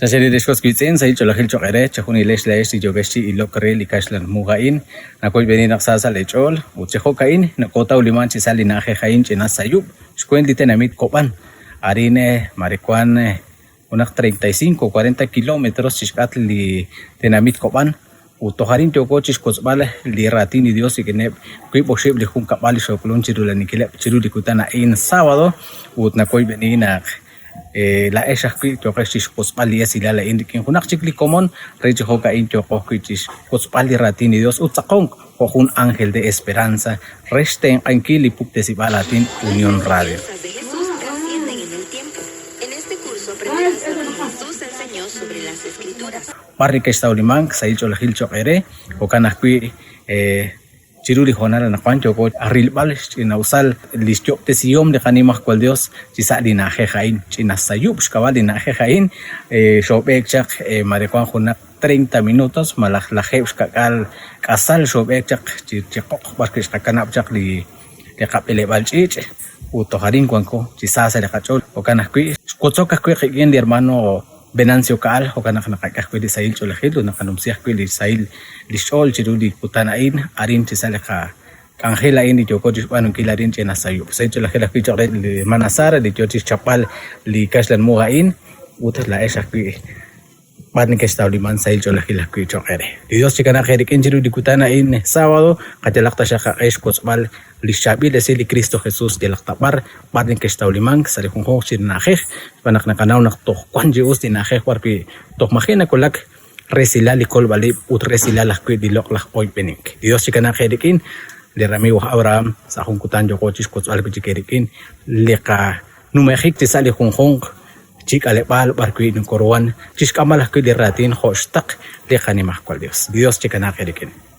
Chaxeri ex was wiitz'in, sahil ch'oolejil cho'q eere, chejunilex laa'ex li yookex chi ilok re li kaxlan mu a'in. Nawoyb'eni naq sa sa' leech'ool, ut chi jo'ka'in nokootawlimank chi sa' li na'ajej a'in ch'ina sayub' xweent li tenamit Kob'an. Arin mare wank junaq 35 o 40 kilómetros chi xk'atq li tenamit Kob'an, ut toj arin yooko chi xwotzb'al li raatin li Yos rik'ineb' wiib' oxib' li junkab'al li xook'ulunk chi rula'aninkileb' chiru li kutan a'in sábado, ut nawoyb'eni naq Laa'ex ajwi' yooqex chi xwotzb'al li esilal a'in rik'in junaq chik li komon re chi jo'ka'in yooqo ajwi' chi xwotzb'al li raatin li Dios ut tz'aqonk jo' jun ángel de esperanza re xtenq'ankil li puktesib'aal aatin Unión Radio. B'ar nekextawlimank sahil ch'oolejil cho'q eere, jo'kan ajwi' Chiru li hoonal anaqwan yooko rilb'al xch'ina'usal li xyob'tesihom li Qanimajwal Yos chi sa' li na'ajej a'in. Ch'ina sayub' xk'ab'a' li na'ajej a'in, xoob'eek chaq mare wank junaq treinta minutos malaj lajeeb' xka'k'aal k'asal xoob'eek chaq chi qoq b'arwi' xqakanab' chaq li qab'eleb'aal ch'iich' ut toj arin wanko chi sa sa' li qach'ool. Jo'kan ajwi' xwotzok ajwi' qik'in li hermano Venancio Caal, jo'kan naq naqak'e ajwi' li sahil ch'oolejil ut naqanumsi ajwi' li xsahil li xch'ool chiru li kutan a'in arin chi sa' li qak'anjel a'in li yooko chixb'aanunkil arin ch'ina sayub'. Sahil ch'oolejil ajwi' cho'q re li hermana Sara li yoo chixchapb'al li kaxlan mu a'in ut laa'ex ajwi' b'ar nekextawliman sahil ch'oolejil ajwi' cho'q eere. Li Dios chikanaaq eerik'in chiru li kutan a'in sábado, qayalaq taxaq qaq'e xwotzb'al Lix chaab'il esil li Kristo Jesus yalaq ta b'ar, b'ar nekextawlimank sa' li junjunq chi na'ajej, xb'aan naq naqanaw naq toj wan chi us li na'ajej b'ar wi' toj maji' nawulak resilal li kolb'al-ib' ut resilal ajwi' li loq'laj oyb'enink. Li Dios chikanaaq eerik'in, li ramiiw aj Abraham, sa' jun kutan yooqo chixwotzb'al wi' chik eerik'in li qanume'jik chi sa' li junjunq chi k'aleb'aal b'ar wi' nokoruhan chixk'amb'al ajwi' li raatin jo' xtaql li qaNimajwal Dios. Li Dios chikanaaq eerik'in.